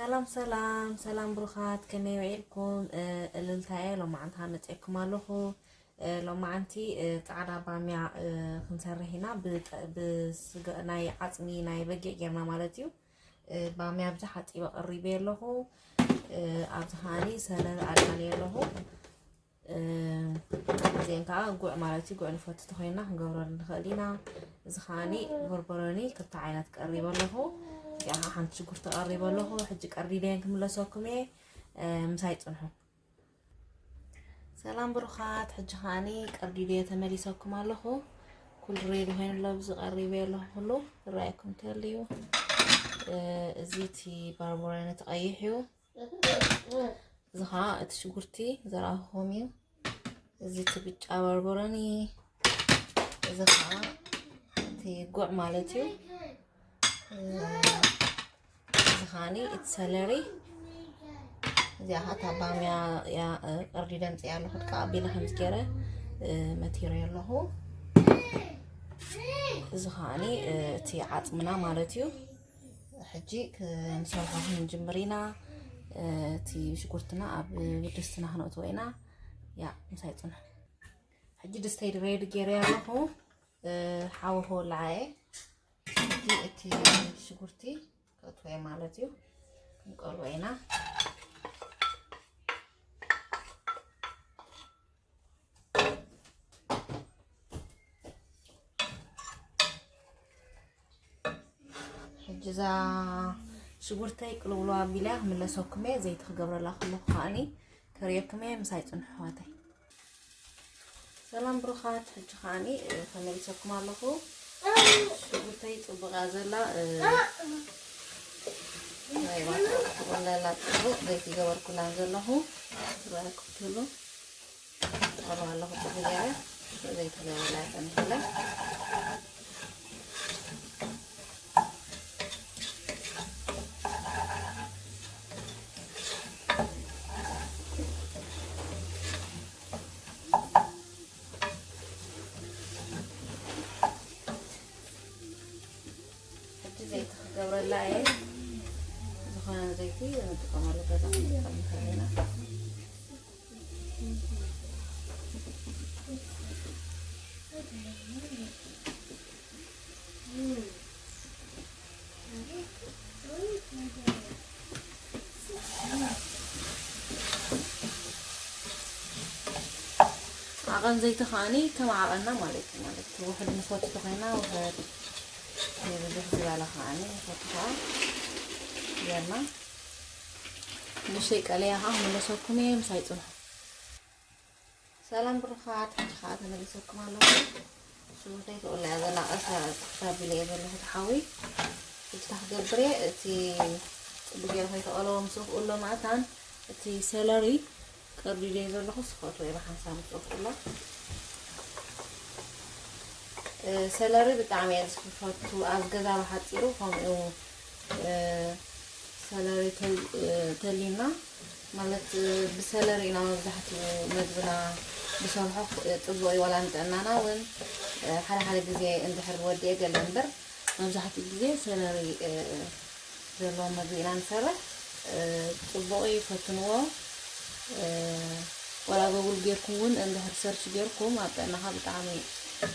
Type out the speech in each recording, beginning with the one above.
ሰላም ሰላም ሰላም ብሩኻት፣ ከመይ ውዒልኩም? እ፣ እልልታየ ሎማዓንቲ መፂአኩም ኣለኹ። እ፣ ሎማዓንቲ፣ እ፣ ፃዕዳ ባምያ፣ እ፣ ክንሰርሕ ኢና። ብጠ-፣ ብስጋ፣ ናይ ዓፅሚ ናይ በጊዕ ጌርና ማለት እዩ። እ፣ ባምያ ብዚ ሓፂበ ቀሪበ ኣለኹ። እ፣ ኣብዚ ከዓኒ ሰለሪ ኣዳልየ ኣለኹ። እ፣ እዚአን ከዓ ጉዕ ማለት እዩ። ጉዕ ንፈቱ ተኾይንና ክንገብረሉ ንኽእል ኢና። እዚ ከዓኒ በርበሮኒ ክልተ ዓይነት ቀሪበ ኣለኹ። እዚኣ ከዓ ሓንቲ ሽጉርቲ ቀሪበ ኣለኹ። ሕጂ ቀርዲደየን ክምለሰኩም እየ። እ፣ ምሳይ ፅንሑ። ሰላም ብሩኻት፣ ሕጂ ከዓኒ ቀርዲደየ ተመሊሰኩም ኣለኹ። ኩሉ ሬዲ ኮይኑ ኣሎ፣ ብዚ ቀሪበ ኣለኹ። ኩሉ ይረኣየኩም እንተልዩ፣ እ፣ እዚ እቲ በርበሮኒ እቲ ቀይሕ እዩ። እዚ ኸዓ እቲ ሽጉርቲ ዘርኣኹም እዩ። እዚ እቲ ብጫ በርበረኒ፣ እዚ ኸዓ እቲ ጉዕ ማለት እዩ። እዚ ኸዓኒ እቲ ሰለሪ፣ እዚኣ ኸዓ እታ ባምያ እያ፣ እ፣ ቀርዲደ ኣምፅኣ ኣለኹ። ደቃ ኣቢለ ከምዚ ገይረ፣ እ፣ መቲረዮ ኣለኹ። እዚ ኸዓኒ፣ እ፣ እቲ ዓፅምና ማለት እዩ። ሕጂ ክንሰርሖ ክንጅምር ኢና። እ፣ እቲ ሽጉርትና ኣብ ድስትና ክነእትዎ ኢና። ያ፣ ምሳይ ፅንሑ። ሕጂ ድስተይ ሬዲ ገይረ ኣለኹ። እ፣ ሓዊ ክወልዓ እየ። ሕጂ እቲ ሽጉርቲ ከእትዎ እየ ማለት እዩ። ክንቀልዎ ኢና። ሕጂ እዛ ሽጉርተይ ቅልውሎ ኣቢለ ክምለሰኩም እየ። ዘይቲ ክገብረላ ከለኹ ከዓኒ ከርእየኩም እየ። ምሳይ ጽንሑ ኣሕዋተይ። ሰላም ብሩኻት፣ ሕጂ ከዓኒ፣ እ፣ ተመሊሰኩም ኣለኹ። ሽጉርተይ ጽቡቕ እያ ዘላ፣ እ፣ ናይ ባታ ትቕለላ ጽቡቕ ዘይቲ ገበርኩላን ዘለኹ። ትረኣየኩም ትህሉ። ኣቕርባ ኣለኹ ጽቡቕ ገይረ። ዘይቲ ገበላ ጸኒሕለ። ሕጂ ዘይቲ ክገብረላ እየ። ዝኾነ ዘይቲ ንጥቀመሉ ገዛ ክንጥቀም ንኽእል ኢና። ዓቐን ዘይቲ ከዓኒ ከም ዓቐንና ማለት እዩ። ማለት ውሕድ ንፈቱ ተኾይና ውሕድ፣ ብዙሕ ዝበለ ከዓኒ ንፈቱ ከዓ ጌርና ንእሽተይ ቀለያ ከዓ ክምለሰኩም እየ፣ ምሳይ ፅንሑ። ሰላም ብሩኻት፣ ሕጂ ከዓ ተመሊሰኩም ኣለኹ። ሽጉርተይ ትቕሎ እያ ዘላ፣ ቀስ ክሳብ ኢለ እየ ዘለኹ፣ እቲ ሓዊ። ሕጂ እንታይ ክገብር እየ፣ እቲ ጽቡቕ ጌሩ ከይተቐለወ ምስኡ ክቕሎ መኣታን፣ እቲ ሰለሪ ቀርዲደ እየ ዘለኹ፣ ስኸቱ እየ ብሓንሳብ ምስኡ ክቕሎ። እ፣ ሰለሪ ብጣዕሚ እየ ዝፈቱ፣ ኣብ ገዛ ብሓጺሩ ከምኡ፣ እ፣ ሰለሪ ተል-፣ እ፣ ተሊና ማለት፣ እ፣ ብሰለሪ ኢና መብዛሕትኡ መግብና ብሰርሖ፣ እ፣ ጽቡቕ እዩ፣ ዋላ ንጥዕናና እውን፣ እ፣ ሓደ ሓደ ግዜ እንድሕር ወዲኤ ገለ እምበር መብዛሕትኡ ግዜ ሰለሪ፣ እ፣ ዘለዎ መግቢ ኢና ንሰርሕ። እ፣ ጽቡቕ እዩ፣ ፈትንዎ። እ፣ ዋላ ጎጉል ጌርኩም እውን እንድሕር ሰርች ጌርኩም ኣብ ጥዕናኻ ብጣዕሚ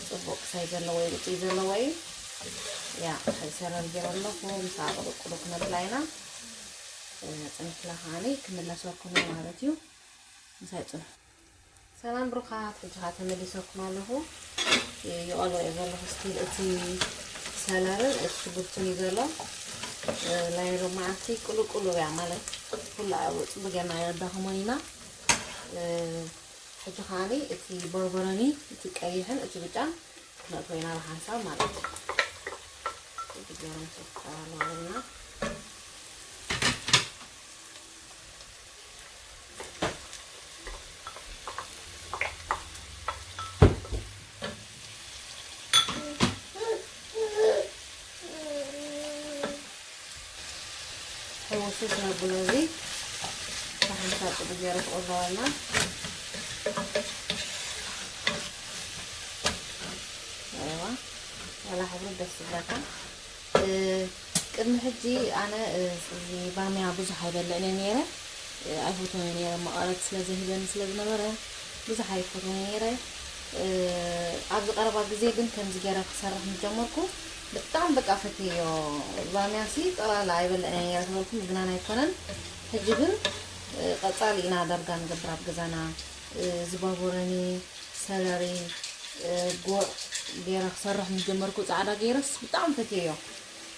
ጽቡቕ ክሳይ ዘለዎ እዩ፣ ውጽኢት ዘለዎ እዩ። ያ፣ ሰለሪ ገይረ ኣለኹ፣ ምስ ኣቕርቅሉ ክነብላ ኢና። እ፣ ጽንሕላ ከዓኒ ክምለሰኩም እዩ ማለት እዩ። ምሳይ ጽንሑ። ሰላም ብሩኻት፣ ሕጂ ኸዓ ተመሊሰኩም ኣለኹ። እ፣ ይቐልዎ እየ ዘለኹ ስቲል እቲ ሰለርን እቲ ሽጉርትን እዩ ዘሎ። እ፣ ናይ ሎማዓንቲ ቅሉቅሉ እያ ማለት ኩሉ ኣብኡ ጽቡቅ ጌርና የዳኸሞን ኢና። እ፣ ሕጂ ከዓኒ እቲ በርበረኒ፣ እቲ ቀይሕን እቲ ብጫን ክነእትዎ ኢና ብሓንሳብ ማለት እዩ። እዚ ገይሮም ሰብስብ ኣለዋልና። ሕውስስ ነብሎ እዚ ብሓንሳብ ጽቡቅ ገይሩ ክቕረበልና። ኣይዋ፣ ዋላ ሕብሩ ደስ ዝብለካ። እ፣ ቅድሚ ሕጂ ኣነ፣ እ፣ እዚ ባምያ ብዙሕ ኣይበልዕን እየ ነይረ። እ፣ ኣይፈትዎን እየ ነይረ፣ መቐረት ስለ ዘህበኒ ስለ ዝነበረ ብዙሕ ኣይፈትዎን እየ ነይረ። እ፣ ኣብዚ ቀረባ ግዜ ግን ከምዚ ገይረ ክሰርሕ ምስ ጀመርኩ ብጣዕሚ በቃ ፈትየዮ። ባምያሲ ጠቕላላ ኣይበልዕን እየ ነይረ ክበልኩም ግናን ኣይኮነን። ሕጂ ግን፣ እ፣ ቀጻሊ ኢና ዳርጋ ንገብር ኣብ ገዛና። እ፣ እዚ በርበረኒ፣ ሰለሪ፣ እ፣ ጉዕ ገይረ ክሰርሕ ምስ ጀመርኩ ጻዕዳ ገይረስ ብጣዕሚ ፈትየዮ።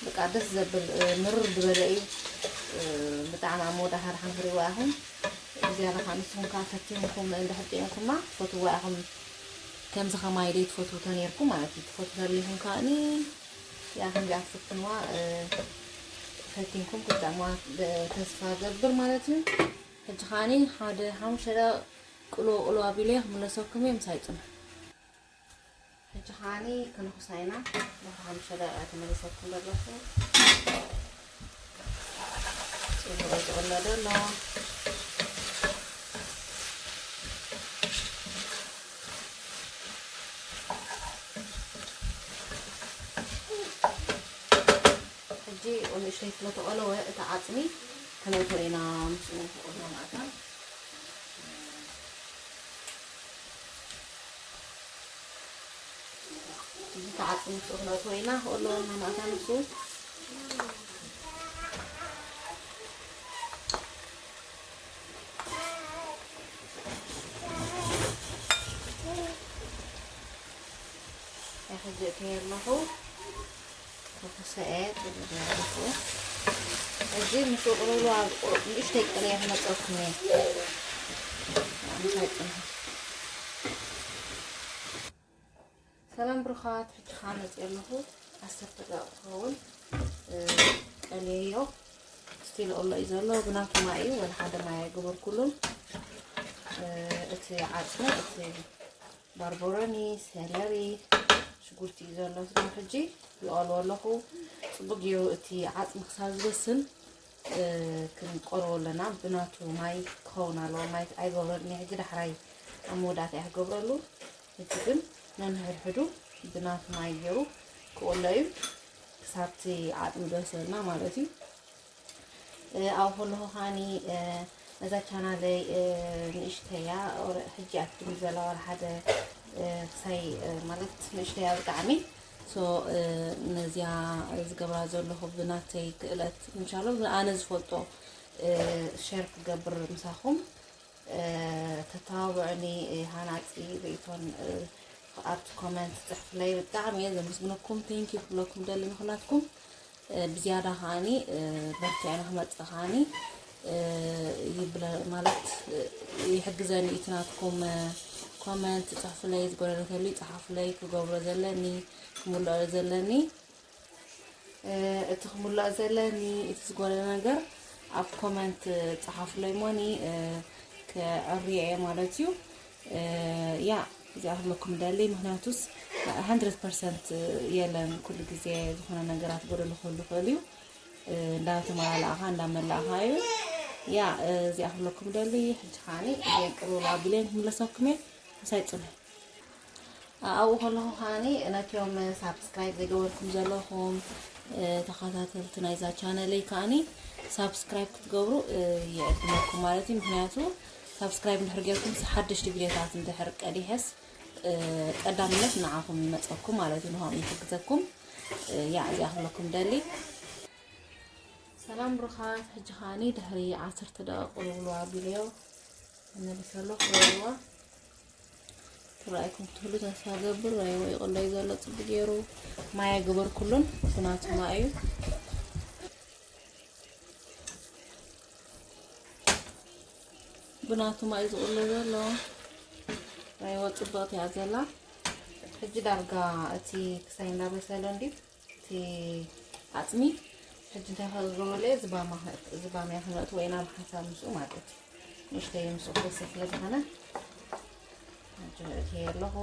በቃ ደስ ዘብል፣ እ፣ ምርር ዝበለ እዩ። እ፣ ብጣዕሚ ኣብ መወዳእታ ደሓን ክሪእዋ ኢኹም። ብዝያዳ ከዓ ንስኹም ከዓ ፈቲንኩም እንድሕር ጥዒምኩማ ትፈትዋ ኢኹም። ከምዚ ከማይ ደይ ትፈትዉ ተነይርኩም ማለት እዩ። ትፈትዉ ተሊኹም ከዓኒ ያ ከምዚኣ ትፍትንዋ፣ እ፣ ፈቲንኩም ክትጥዕምዋ ደ-፣ ተስፋ ገብር ማለት እዩ። ሕጂ ከዓኒ ሓደ ሓሙሽተ ደቂቕ ቅልዎ ቅልዎ ኣቢለ ክምለሰኩም እየ፣ ምሳይ ጽንሑ። ሕጂ ከዓኒ ክንኹሳ ኢና። ድሕሪ ሓሙሽተ ደቂቕ ተመሊሰኩም ዘለኹ። ጽቡቕ ዝቕሎ ዘሎ። ሕጂ ንእሽተይ ስለ ተቐለወ እቲ ዓጽሚ ከነእትዎ ኢና ምስኡ። እዚ ተዓጽዩ ምስኡ ክነእትዎ ኢና። ክእለወልና ማእታ ንሱ። ሕጂ እትየ ኣለኹ። ተፈሰአ ጽቡቕ ገይረ። እዚ ምስ ቅልውሉ ኣብ ንእሽተይ ቀለየ ክመጸኩም እየ። ምሳይ ጽንሑ። ሰላም ብሩኻት፣ ሕጂ ኸዓ መፅእ ኣለኹ። ዓሰርተ ደቂቕ ክኸውን፣ እ፣ ቀልየዮ። ስቲል ኦሎ እዩ ዘሎ፣ ብናቱ ማይ እዩ፣ ወላ ሓደ ማይ ኣይገበርኩሉን። እ፣ እቲ ዓፅሚ፣ እቲ ባርቦረኒ፣ ሰለሪ፣ ሽጉርቲ እዩ ዘሎ። ስለዚ ሕጂ ይቐልዎ ኣለኹ። ፅቡቅ ገይሩ እቲ ዓፅሚ ክሳብ ዝበስል፣ እ፣ ክንቆልዎ ኣለና። ብናቱ ማይ ክኸውን ኣለዎ። ማይ ኣይገብረሉን እየ ሕጂ፣ ዳሕራይ ኣብ መወዳእታ እየ ክገብረሉ። ሕጂ ግን ነንሕድሕዱ ብናቱ ማይ ገይሩ ክቕሎ እዩ። ክሳብቲ ዓፅሚ ዝበስለልና ማለት እዩ። እ፣ ኣብኡ ከለኹ ከዓኒ፣ እ፣ ነዛ ቻናለይ፣ እ፣ ንእሽተያ፣ ወረ-፣ ሕጂ ኣትድም ዘላ ወረ ሓደ፣ እ፣ ክሳይ፣ እ፣ ማለት ንእሽተያ ብጣዕሚ። ሶ፣ እ፣ ነዚያ ዝገብራ ዘለኹ ብናተይ ክእለት፣ እንሻሎ፣ ኣነ ዝፈልጦ፣ እ፣ ሸር ክገብር ምሳኹም። እ፣ ተተባብዑኒ፣ እ፣ ሃናጺ ርእይቶን፣ እ፣ ኣብቲ ኮመንት ጽሕፍለይ ብጣዕሚ እየ ዘመስግነኩም። ቴንክ ዩ ክብለኩም ደሊ ንኹላትኩም። እ፣ ብዝያዳ ከዓኒ፣ እ፣ በርቲዐ ንክመጽእ ከዓኒ፣ እ፣ ይብለ፣ ማለት፣ እ፣ ይሕግዘኒ እቲ ናትኩም፣ እ፣ ኮመንት ጽሕፍለይ፣ ዝጎደለ ተልዩ ጽሓፍለይ፣ ክገብሮ ዘለኒ፣ ክምልኦ ዘለኒ። እ፣ እቲ ክምልኦ ዘለኒ፣ እቲ ዝጎደለ ነገር ኣብ ኮመንት ጸሓፉለይ እሞኒ፣ እ፣ ከዕርዮ እየ ማለት እዩ። እ፣ ያ፣ እዚኣ ክብለኩም ደሊ፣ ምኽንያቱስ ሃንድረድ ፐርሰንት የለን፣ ኩሉ ግዜ ዝኾነ ነገራት ጎደሎ ክህሉ ይኽእል እዩ። እ፣ እንዳተመላለእኻ፣ እንዳመላእኻ እዩ። ያ፣ እ፣ እዚኣ ክብለኩም ደሊ፣ ሕጂ ከዓኒ እየን ቅልውል ኣቢለን ክምለሰኩም እየ። ምሳይ ጽንሑ። ኣብኡ ከለኹ ከዓኒ ነቲኦም ሳብስክራይብ ዘይገበርኩም ዘለኹም፣ እ፣ ተኸታተልቲ ናይዛ ቻነለይ ከዓኒ ሳብስክራይብ ክትገብሩ፣ እ፣ ይዕድመኩም ማለት እዩ። ምኽንያቱ ሳብስክራይብ እንድሕር ጌርኩም ሓደሽቲ ቪድዮታት እንድሕር ቀዲሐስ፣ እ፣ ቀዳምነት ንዓኹም ይመጸኩም ማለት እዩ፣ ንኹም ይሕግዘኩም። እ፣ ያ፣ እዚኣ ክብለኩም ደሊ። ሰላም ብሩኻት፣ ሕጂ ከዓኒ ድሕሪ ዓሰርተ ደቂቕ ቅልውልዋ ኣቢለዮ ተመሊሰ ኣለኹ። ክርእይዋ ትረኣይኩም ክትህሉ ተስፋ ገብር። ራይዎ ይቕለይ ዘሎ ጽቡቅ ገይሩ ማይ ኣይገበርኩሉን፣ ብናቱ ማይ እዩ። ብናቱ ማይ ዝቕሎ ዘሎ። ራይዎ ጽብቕቲ እያ ዘላ። ሕጂ ዳርጋ እቲ ክሳይ እንዳበሰለ እንድዩ። እቲ ዓጽሚ ሕጂ እንታይ ክገብረሉ እየ? ዝባማ፣ ዝባምያ ክነእትዎ ኢና ብሓንሳብ ምስኡ ማለት እዩ። ንእሽተይ ምስኡ ክበስል ስለ ዝኾነ፣ ሕጂ እትየ ኣለኹ።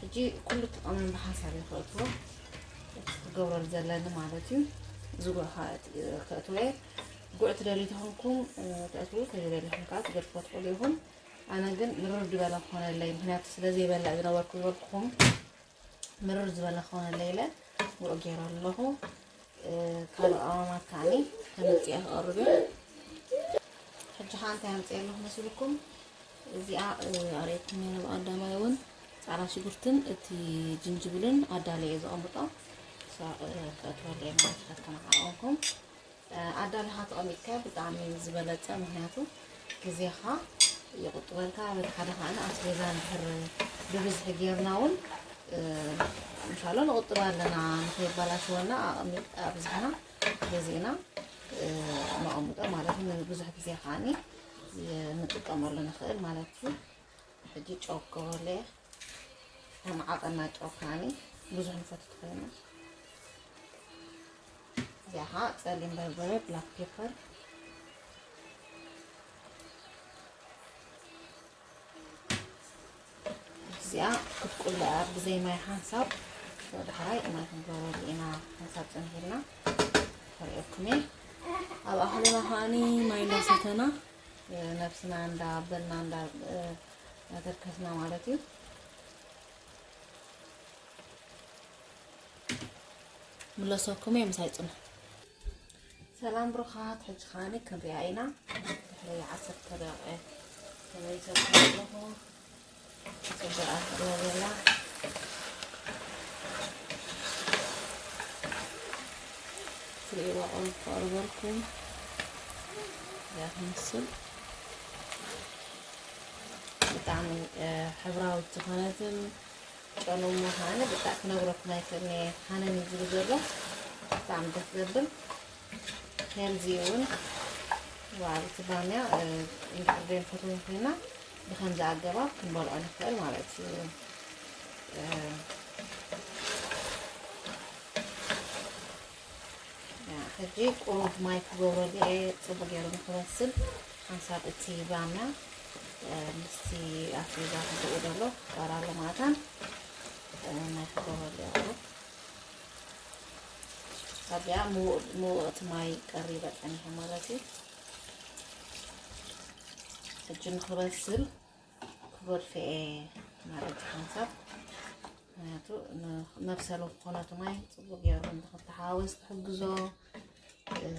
ሕጂ ኩሉ እቲ ቀመም ብሓንሳብ እየ ክእትዎ፣ እቲ ክገብረሉ ዘለኒ ማለት እዩ። ዝጉዕ ከ-፣ ከእትዎ እየ። ጉዕ ትደልዩ ተኾንኩም፣ እ፣ ተእትዉ፣ ከይደለኹም ከኣ ትገድፍዎ ትኽእሉ ኢኹም። ኣነ ግን ምርር ዝበለ ክኾነለይ፣ ምኽንያቱ ስለ ዘይበልዕ ዝነበርኩ ዝበልኩኹም፣ ምርር ዝበለ ክኾነለይ ኢለ ጉዕ ገይረ ኣለኹ። ካልእ ቀመማት ከዓኒ ተመፂአ ክቐርብ እዩ። ሕጂ ከዓ እንታይ ኣምፅአ ኣለኹ መስልኩም? እዚኣ ኣርእየኩም ነይረ። ብቐዳማይ እውን ፃዕዳ ሽጉርትን እቲ ጅንጅብልን ኣዳልየ እየ ዘቐምጦ። ክእትወሉ እየ ማለት ፈተና ዓቐንኩም ኣዳሊኻ ተቐሚጥካ ብጣዕሚ ዝበለፀ። ምክንያቱ ግዜኻ ይቁጥበልካ። በቲ ሓደ ከዓ ኣስቤዛ እንድሕር ብብዝሒ ጌርና እውን ምሻሎ ንቁጥብ ኣለና። ንከይባላሽወና ኣቐሚጥ ኣብዝሕና ገዚእና ነቐምጦ ማለት እዩ። ብዙሕ ግዜ ከዓ ንጥቀመሉ ንኽእል ማለት እዩ። ሕጂ ጨው ክገብረሉ እየ። ከም ዓቐንና ጨው ከዓኒ ብዙሕ ንፈቱ ትኾይና። እዚኣ ከዓ ጸሊም በርበረ፣ ብላክ ፔፐር። እዚኣ ክትቁልዕ እያ ብዘይ ማይ ሓንሳብ። ወደ ሓራይ ማይ ክንገብረሉ ኢና ሓንሳብ ጽንሕ ኢልና። ከርእየኩም እየ። ኣብ ኣኽልና ከዓኒ ማይ እናሰተና ነብስና እንዳበልና እንዳ እናተርከስና ማለት እዩ። ምለሰኩም እየ ምሳይ ጽኑ። ሰላም ብሩኻት፣ ሕጂ ከዓኒ ክንሪኣ ኢና። ድሕሪ ዓሰርተ ደቂቕ ተመሊሰኩም ኣለኹ። ጽቡቕ ኣትሪኦ ዘላ ትርእይዋ ቆልፍ ክቐርበልኩም እያ ትመስል። ብጣዕሚ ሕብራዊት ዝኾነትን ጨነው ምዃነ ብጣዕሚ ክነግረኩም ኣይክእልን እየ። ሃነን እዩ ዝብል ዘሎ። ብጣዕሚ ደስ ዘብል ሄልዚ እውን። ዋው፣ እቲ ባምያ እንድሕር ዘይንፈትዎ ኮይና ብኸምዚ ኣገባብ ክንበልዖ ንኽእል ማለት እዩ። ሕጂ ቁሩብ ማይ ክገብረሉ እየ፣ ጽቡቕ ገይሩ ንክበስል። ሓንሳብ እቲ ባምያ ምስቲ ኣስቤዛ ክብኡ ዘሎ ክቀራሎ ማታን ማይ ክገብረሉ እየ ቁሩብ። ኣብዚኣ ምውእ-፣ ምውእቲ ማይ ቀሪበ ጸኒሐ ማለት እዩ። ሕጂ ንክበስል ክገድፎ እየ ማለት እዩ ሓንሳብ። ምክንያቱ ን-፣ መብሰሊ ክኾነቱ ማይ ጽቡቕ ገይሩ ንክተሓዋወስ ክሕግዞ፣ እ፣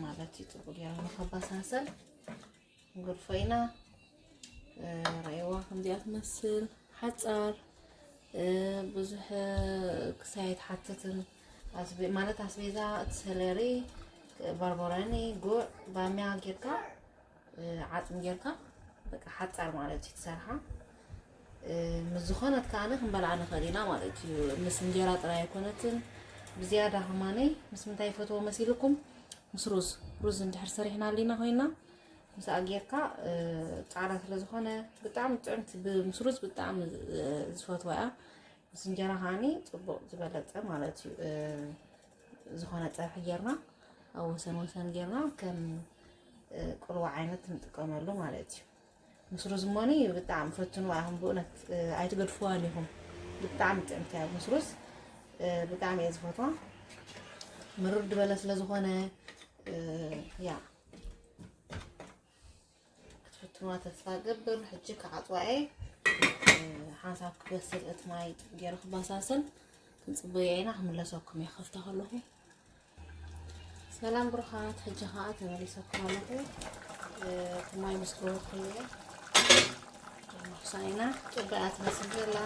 ማለት እዩ። ጽቡቕ ገይሩ ንከባሳሰል ንገድፎ ኢና። እ፣ ረእይዋ ከምዚኣ ትመስል። ሓጻር፣ እ፣ ብዙሕ ክሳይ ኣይትሓትትን። ኣስቤ-፣ ማለት ኣስቤዛ፣ እቲ ሰለሪ፣ በርበረኒ፣ ጉዕ፣ ባምያ ጌርካ ዓጽሚ ጌርካ በቃ ሓጻር ማለት እዩ ትሰርሓ። ምስ ዝኾነት ከኣነ ክንበልዓ ንኽእል ኢና ማለት እዩ። ምስ እንጀራ ጥራይ ኣይኮነትን። ብዝያዳ ከማነይ ምስ ምንታይ ይፈትዎ መሲልኩም? ምስ ሩዝ። ሩዝ እንድሕር ሰሪሕና ኣሊና ኮይና ምስኣ ጌርካ ጻዕዳ ስለ ዝኾነ ብጣዕሚ ጥዕምቲ፣ ብ-፣ ምስ ሩዝ ብጣዕሚ ዝፈትዋ እያ። ምስ እንጀራ ከኣኒ ጽቡቕ ዝበለጸ ማለት እዩ። ዝኾነ ጸብሒ ጌርና ኣብ ወሰን ወሰን ጌርና ከም፣ እ፣ ቁልዋ ዓይነት ንጥቀመሉ ማለት እዩ። ምስ ሩዝ እሞኒ ብጣዕሚ ፈትንዋ ኢኹም ብእውነት፣ እ፣ ኣይትገድፍዋን ኢኹም። ብጣዕሚ ጥዕምቲ እያ ምስ ሩዝ፣ እ፣ ብጣዕሚ እየ ዝፈትዋ። ምርር ዝበለ ስለ ዝኾነ፣ እ፣ ያ። ክትፍትንዋ ተስፋ ገብር። ሕጂ ክዓጽዋ እየ። ሓንሳብ ክበስል እቲ ማይ ገይሩ ክበሳሰል ክንጽበዮ ኢና። ክምለሰኩም እየ ክኸፍታ ከለኹ። ሰላም ብሩኻት፣ ሕጂ ኸዓ ተመሊሰኩም ኣለኹ። እቲ ማይ ምስ ገበርኩሉ እየ። ምሕሳይና ጽቡያ ትመስል ዘላ።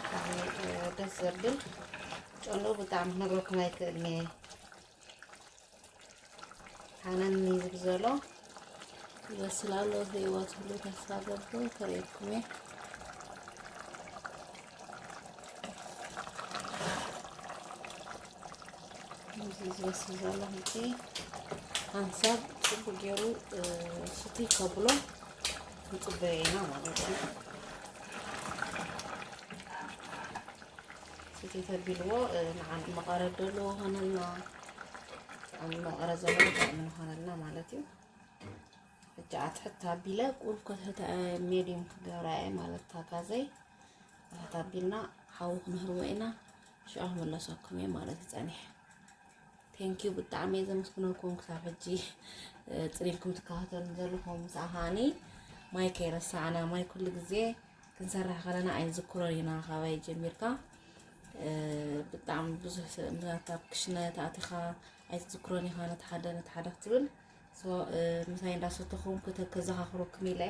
ብጣዕሚ ደስ ዘብል ጨንኡ ብጣዕሚ ክነግረኩም ኣይክእልን እየ። ሓነን እዩ ዝብል ዘሎ። ይበስል ኣሎ፣ ዘይዋ ትብሉ ተስፋ ገብር ከርእየኩም እየ። እዚ ዝበስል ዘሎ ሕጂ ሓንሳብ ጽቡቅ ገይሩ፣ እ፣ ስቲ ከብሎ ንጽበዮ ኢና ማለት እዩ። ስቲ ተቢልዎ፣ እ፣ ንዓን መቐረት ደሎ ኾነልና፣ ንዓን መቐረት ዘለዎ ጣዕሚ ንኾነልና ማለት እዩ። ሕጂ ኣትሕት ኣቢለ ቁሩብ ከትሕተ፣ ሜድዩም ክገብራ እየ ማለት እታ ጋዘይ። ኣትሕት ኣቢልና ሓዊ ክንህርሞ ኢና። ሽዑ ክምለሰኩም እየ ማለት እዩ ጸኒሐ። ቴንኪዩ፣ ብጣዕሚ እየ ዘመስግነኩም ክሳብ ሕጂ፣ እ፣ ጽን ኢልኩም ትከታተሉ ዘለኹም። ምሳኣ ከዓኒ ማይ ከይረሳዕና፣ ማይ ኩሉ ግዜ ክንሰርሕ ከለና ኣይንዝክሮን ኢና፣ ካባይ ጀሚርካ፣ ብጣዕሚ ብዙሕ ምናት ኣብ ክሽነ ተኣቲኻ ኣይትዝክሮን ኢኻ፣ ነቲ ሓደ ነቲ ሓደ ክትብል። ምሳይ እንዳሰተኹም ክተ- ከዘኻኽረኩም ኢለ።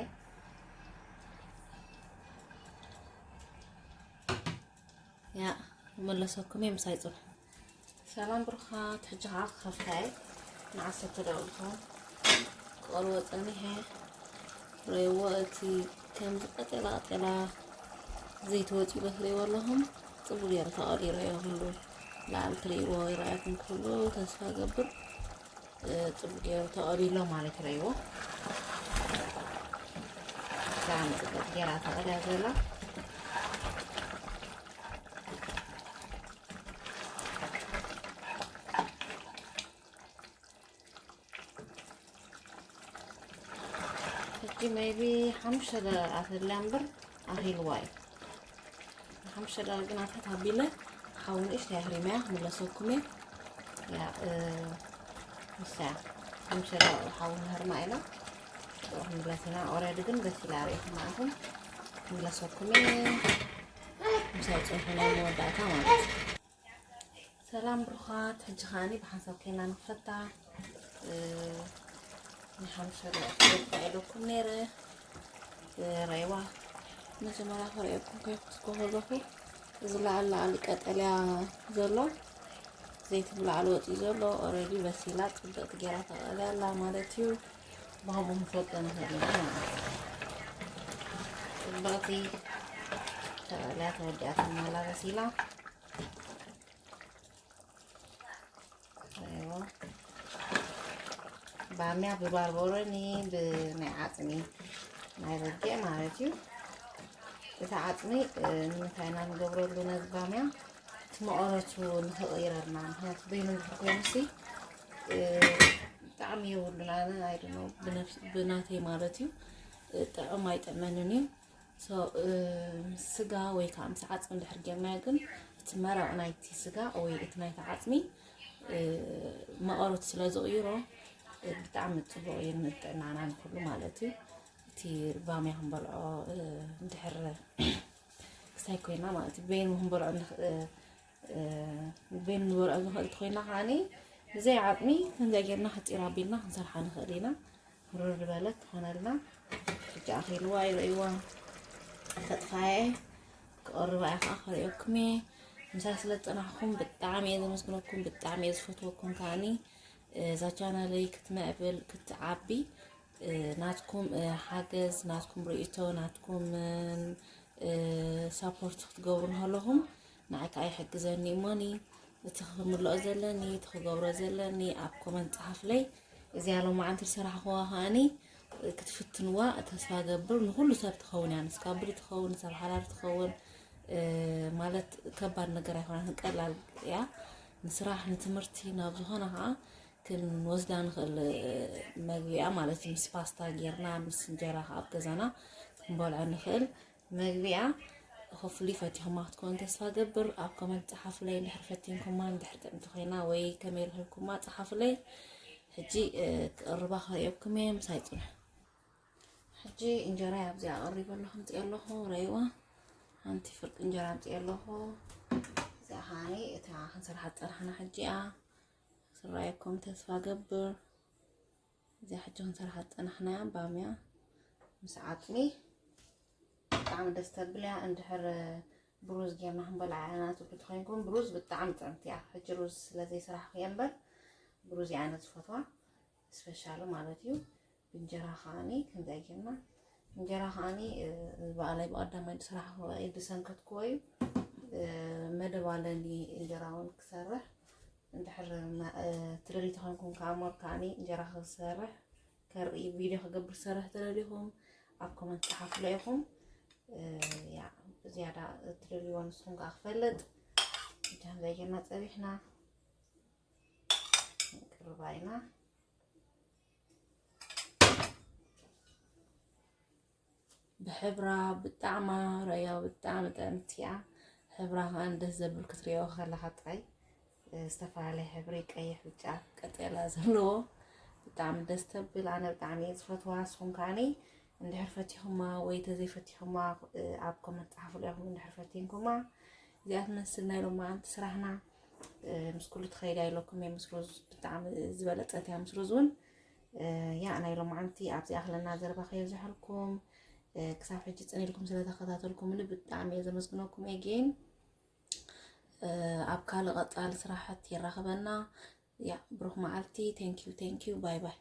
ያ መለሰኩም እየ፣ ምሳይ ጽንሑ። ሰላም ብሩኻት፣ ሕጂ ኸዓ ክኸፍታ እየ። ንዓሰርተ ደቂቕ ክቐርቦ ጸኒሐ። ረይዎ እቲ ከምዚ ቀጤላ ቀጤላ ዘይቲ ወጺኡ ዶ ትርእይዎ ኣለኹም? ጽቡቕ ገይሩ ተቐሊሩ እዮ። ኩሉ ላዕሊ ትርእይዎ ይረኣየኩም ክህሉ ተስፋ እገብር። ጽቡቅ ገይሩ ተቐቢሎ ማለት ረይዎ። ብጣዕሚ ጽቡቅ ገይራ ተቐልያ ዘላ። ሕጂ maybe ሓሙሽተ ደቂቃ ተድልያ እምበር ኣኺልዋ እዩ። ሓሙሽተ ደቂቃ ግን ኣታት ኣቢለ ሓዊ ንእሽተይ ኣህሪመያ ክምለሰኩም እየ። ያ፣ እ፣ ንሳ ሓሙሽተ ደቂቃ ሓዊ ንህርማ ኢና። ክንምለስ ኢና። Already ግን በሲላ ርኢኹም ማለትኩም ክምለሰኩም እየ። ምሳይ ጽንሑ ናይ መወዳእታ ማለት እዩ። ሰላም ብሩኻት፣ ሕጂ ኸኣኒ ብሓንሳብ ኮይና ንኽፈታ። እ፣ ንሓምሳ ደቂቕ ኢለኩም ነይረ። እ፣ ረይዋ መጀመርያ ከርእየኩም ከይኩስኩ ከለኹ፣ እዚ ላዕሊ ላዕሊ ቀጠልያ ዘሎ፣ ዘይቲ ብላዕሊ ወፂኡ ዘሎ፣ already በሲላ፣ ፅብቕቲ ገይራ ተቐልያ ኣላ ማለት እዩ። ብኸምኡ ክንፈልጦ ንኽእል ኢና ማለት እዩ። ፅብቕቲ ተቐልያ ተወዲኣትና ኣላ በሲላ። ኣይዋ። ባምያ ብባርበሮኒ ብናይ ዓጽሚ ናይ በጊዕ ማለት እዩ። እቲ ዓጽሚ፣ እ፣ ንምንታይ ኢና ንገብረሉ ነዚ ባምያ? እቲ መቐረቱ ንኽቕይረልና። ምኽንያቱ በይኑ እንድሕር ኮይኑሲ፣ እ፣ ጣዕሚ የብሉን። ኣነ፣ I don't know፣ ብነፍስ-፣ ብናተይ ማለት እዩ፣ እ፣ ጥዑም ኣይጥዕመንን እዩ። So፣ እ፣ ምስ ስጋ ወይ ከዓ ምስ ዓጽሚ እንድሕር ጌርናዮ ግን እቲ መረቕ ናይቲ ስጋ ወይ እቲ ናይቲ ዓጽሚ፣ እ፣ መቐረቱ ስለ ዝቕይሮ፣ እ፣ ብጣዕሚ ጽቡቕ እዩ ንጥዕናና ንኩሉ ማለት እዩ። እቲ ባምያ ክንበልዖ፣ እ፣ እንድሕር ክስታይ ኮይና ማለት እዩ። በይኑ ክንበልዖ ንኽ-፣ እ፣ እ፣ በይኑ ንበልዖ ንኽእል እንተኾይና ከዓኒ ብዘይ ዓጽሚ ከምዚኣ ጌርና ሕጺር ኣቢልና ክንሰርሓ ንኽእል ኢና። ምርር ዝበለት ትኾነልና። ሕጂ ኣኺልዋ ይርእይዋ። ተጥፋየ ክቐርባ እየ ከዓ ከርእየኩም እየ። ምሳይ ስለ ዝጸናሕኩም ብጣዕሚ እየ ዘመስግነኩም፣ ብጣዕሚ እየ ዝፈትወኩም። ከዓኒ እዛ ቻናለይ ክትምዕብል፣ ክትዓቢ፣ እ፣ ናትኩም፣ እ፣ ሓገዝ፣ ናትኩም ርእይቶ፣ ናትኩም፣ እ፣ እ፣ ሳፖርት ክትገብሩ እንከለኹም ንዓይ ከዓ ይሕግዘኒ እሞኒ። እቲ ክምልኦ ዘለኒ፣ እቲ ክገብሮ ዘለኒ ኣብ ኮመንት ጸሓፍለይ። እዚኣ ሎማዓንቲ ዝሰራሕኽዋ ከዓኒ ክትፍትንዋ ተስፋ ገብር። ንኹሉ ሰብ ትኸውን እያ፣ ንስካብሪ ትኸውን፣ ንሰብ ሓዳር ትኸውን፣ እ፣ ማለት ከባድ ነገር ኣይኮነትን፣ ቀላል እያ። ንስራሕ፣ ንትምህርቲ፣ ናብ ዝኾነ ከዓ ክንወስዳ ንኽእል መግቢ እያ ማለት እዩ። ምስ ፓስታ ጌርና፣ ምስ እንጀራ ከዓ ኣብ ገዛና ክንበልዖ ንኽእል። መግቢኣ ሆፍሊ ፈቲኹማ ክትኮን ተስፋ ገብር። ኣብ ኮመንት ጸሓፍለይ እንድሕር ፈቲንኩማ፣ እንድሕር ጥዕምቲ ኮይና ወይ ከመይ ረኺብኩማ ጸሓፍለይ። ሕጂ፣ እ፣ ክቕርባ ከርእየኩም እየ፣ ምሳይ ጽንሑ። ሕጂ እንጀራይ ኣብዚኣ ኣቕሪበ ኣለኹ፣ ኣምፅኤ ኣለኹ፣ ረይዋ። ሓንቲ ፍርቂ እንጀራ ኣምፅኤ ኣለኹ። እዚኣ ከዓኒ እታ ክንሰርሓ ዝጸናሕና ሕጂ እያ። ስራየኩም ተስፋ ገብር። እዚኣ ሕጂ ክንሰርሓ ዝጸናሕናያ ባምያ ምስ ዓጽሚ ብጣዕሚ ደስ ተብል እያ። እንድሕር ብሩዝ ጌርና ክንበልዓ ኢና ትብሉ ተኾይንኩም፣ ብሩዝ ብጣዕሚ ጥዕምቲ እያ። ሕጂ ሩዝ ስለ ዘይሰራሕኩ እየ እምበር፣ ብሩዝ እየ ኣነ ዝፈትዋ፣ ስፔሻሊ ማለት እዩ። ብእንጀራ ከዓኒ ከምዚኣ ጌርና፣ እንጀራ ከዓኒ፣ እ፣ በዓላይ ብቐዳማይ ዝሰራሕክዎ እዩ፣ ዝሰንከትክዎ እዩ። እ፣ መደብ ኣለኒ እንጀራ እውን ክሰርሕ። እንድሕር መ-፣ እ፣ ትደልዩ ተኾንኩም ከዓ ሞር ከዓኒ እንጀራ ክሰርሕ ከርኢ ቪድዮ ክገብር ዝሰርሕ ተደሊኹም ኣብ ኮመንት ጸሓፉለይ ኢኹም። እ፣ ያ፣ ብዝያዳ እትደልይዎ ንስኹም ከዓ ክፈልጥ። እጃም ዘይጌርና ጸቢሕና ንቅርባ ኢና። ብሕብራ ብጣዕማ ረያ ብጣዕሚ ጥዕምቲ እያ። ሕብራ ከኣ ደስ ዘብል ክትሪኦ ከለኻ ጥራይ፣ እ፣ ዝተፈላለየ ሕብሪ ቀይሕ፣ ብጫ፣ ቀጠልያ ዘለዎ ብጣዕሚ ደስ ተብል። ኣነ ብጣዕሚ እየ ዝፈትዋ። ንስኹም ከኣኒ እንድሕር ፈቲኹማ ወይ ተዘይፈቲኹማ፣ እ፣ ኣብ ኮመንት ጸሓፉለይ ኢኹም እንድሕር ፈቲንኩማ። እዚኣ ትመስል ናይ ሎማዓንቲ ስራሕና። ምስ ኩሉ ትኸይድ ኣይለኩም እየ። ምስ ሩዝ ብጣዕሚ ዝበለፀት እያ። ምስ ሩዝ እውን ያ ናይ ሎማዓንቲ ኣብዚ ኣኽለና ዘረባ ከየብዝሐልኩም። ክሳብ ሕጂ ፅን ኢልኩም ስለተኸታተልኩምኒ ብጣዕሚ እየ ዘመስግነኩም። ኤጌን ኣብ ካልእ ቀፃሊ ስራሕት የራኽበና። ያ ብሩኽ መዓልቲ። Thank you, thank you, bye bye።